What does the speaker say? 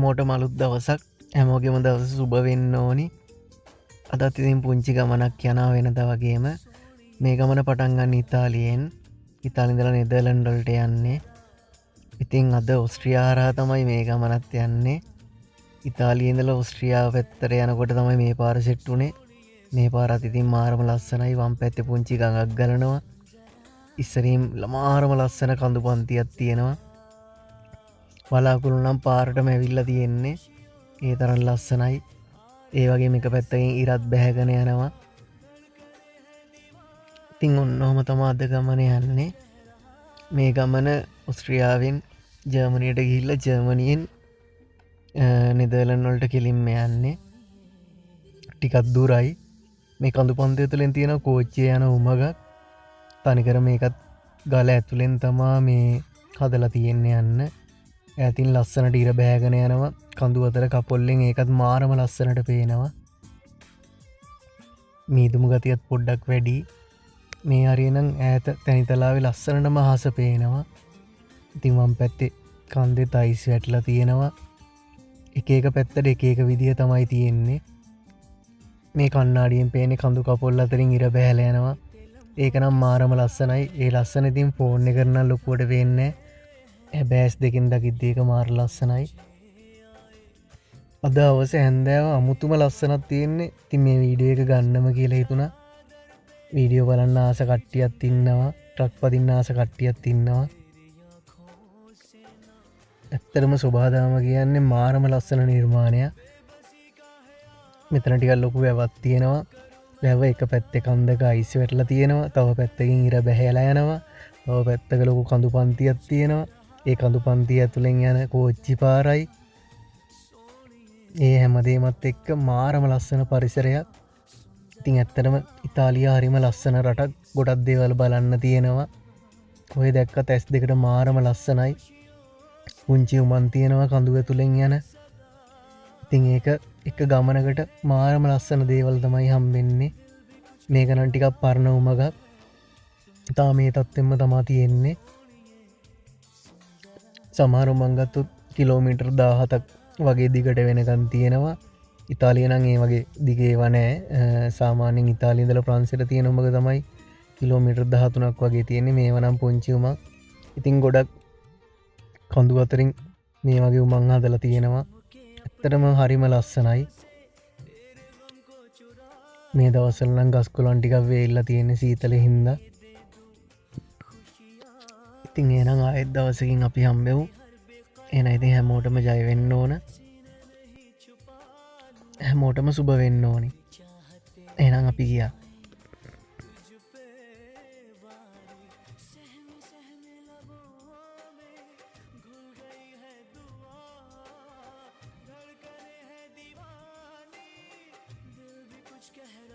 හැමෝටම අලුත් දවසක්. හැමෝගෙම දවස සුබ වෙන්න ඕනි. අදත් ඉතින් පුංචි ගමනක් යනවා වෙනදා වගේම. මේ ගමන පටන් ගන්න ඉතාලියෙන්. ඉතාලියෙන් ඉඳලා නෙදර්ලන්ඩ් වලට යන්නේ. ඉතින් අද ඔස්ට්‍රියා හරහා තමයි මේ ගමනත් යන්නේ. ඉතාලියේ ඉඳලා ඔස්ට්‍රියාව පැත්තට යනකොට තමයි මේ පාර සෙට් වුනේ. මේ පාරත් ඉතින් මාරම ලස්සනයි. වම් පැත්තේ පුංචි ගඟක් ගලනවා. ඉස්සරින් මාරම ලස්සන කඳු පන්තියක් තියෙනවා. වලාකුළු නම් පාරටම ඇවිල්ලා තියෙන්නේ. ඒ තරම් ලස්සනයි. ඒ වගේම එක පැත්තකින් ඉරත් බැහැගෙන යනවා. ඉතින් ඔන්න ඔහොම තමයි අද ගමන යන්නේ. මේ ගමන ඔස්ට්‍රියාවෙන් ජර්මනියට ගිහිල්ලා ජර්මනියෙන් නෙදර්ලන්ඩ් වලට කෙලින්ම යන්නේ. ටිකක් දුරයි. මේ කඳු පන්තිය තුළින් තියෙන කෝච්චිය යන උමගක්. තනිකර මේකත් ගල ඇතුලෙන් තමා මේ හදලා තියෙන්නේ යන්න. ඈතින් ලස්සනට ඉර බෑගෙන යනවා. කඳු අතර කපොල්ලෙන් ඒකත් මාරම ලස්සනට පේනවා. මීදුම ගතියත් පොඩ්ඩක් වැඩි. මේ හරිය නම් ඈත තැනිතලාවේ ලස්සනටම අහස පේනවා. ඉතින් වම් පැත්තේ කන්දේ අයිස් වැටලා තියෙනවා. එක එක පැත්තට එක එක විදිය තමයි තියෙන්නේ. මේ කණ්ණාඩියෙන් පේන්නේ කඳු කපොල් අතරින් ඉර බෑලා යනවා. ඒක නම් මාරම ලස්සනයි. ඒ ලස්සන ඉතින් ෆෝන් එකට නම් ලොකුවට පේන්නේ නෑ. හැබැයි ඇස් දෙකෙන් දකිද්දි ඒක මාර ලස්සනයි. අද හවස හැන්දෑව අමුතුම ලස්සනක් තියෙන්නේ. ඉතින් මේ වීඩියෝ එක ගන්නම කියලා හිතුණා. වීඩියෝ බලන්න ආස කට්ටියත් ඉන්නවා. ට්‍රක් පදින්න ආස කට්ටියත් ඉන්නවා. ඇත්තටම සොබාදහම කියන්නේ මාරම ලස්සන නිර්මාණයක්. මෙතන ටිකක් ලොකු වැවක් තියෙනවා. වැව එක පැත්තේ කන්දක අයිස් වැටලා තියෙනවා. තව පැත්තකින් ඉර බැහැලා යනවා. තව පැත්තක ලොකු කඳු පන්තියක් තියෙනවා. ඒ කඳු පන්තිය ඇතුලෙන් යන කෝච්චි පාරයි. ඒ හැමදේමත් එක්ක මාරම ලස්සන පරිසරයක්. ඉතින් ඇත්තටම ඉතාලිය හරිම ලස්සන රටක්. ගොඩක් දේවල් බලන්න තියෙනවා. කොහෙ දැක්කත් ඇස් දෙකට මාරම ලස්සනයි. පුංචි උමන් තියෙනවා කඳු ඇතුලෙන් යන. ඉතින් ඒක එක ගමනකට මාරම ලස්සන දේවල් තමයි හම්බෙන්නේ. මේක නම් ටිකක් පරණ උමගක්. තාම මේ තත්ත්වෙම තමා තියෙන්නේ. සමහර උමන් ගත්තොත් කිලෝමීටර් 17ක් වගේ දිගට වෙනකන් තියෙනවා. ඉතාලිය නම් ඒ වගේ දිග ඒවා නෑ. සාමාන්‍යයෙන් ඉතාලිය ඉඳලා ප්‍රංශයට තියෙන උමග තමයි කිලෝමීටර් 13ක් වගේ තියෙන්නේ. මේවා නම් පුංචි උමක්. ඉතින් ගොඩක් කඳු අතරින් මේ වගේ උමන් හදලා තියෙනවා. ඇත්තටම හරිම ලස්සනයි. මේ දවස්වල නම් ගස් කොළන් ටිකක් වේල්ලා තියෙන්නේ සීතල හින්දා. ඉතින් එහෙනම් ආයෙත් දවසකින් අපි හම්බෙමු. එහෙනම් ඉතින් හැමෝටම ජය වෙන්න ඕන. හැමෝටම සුබ වෙන්න ඕනි. එහෙනම් අපි ගියා. कह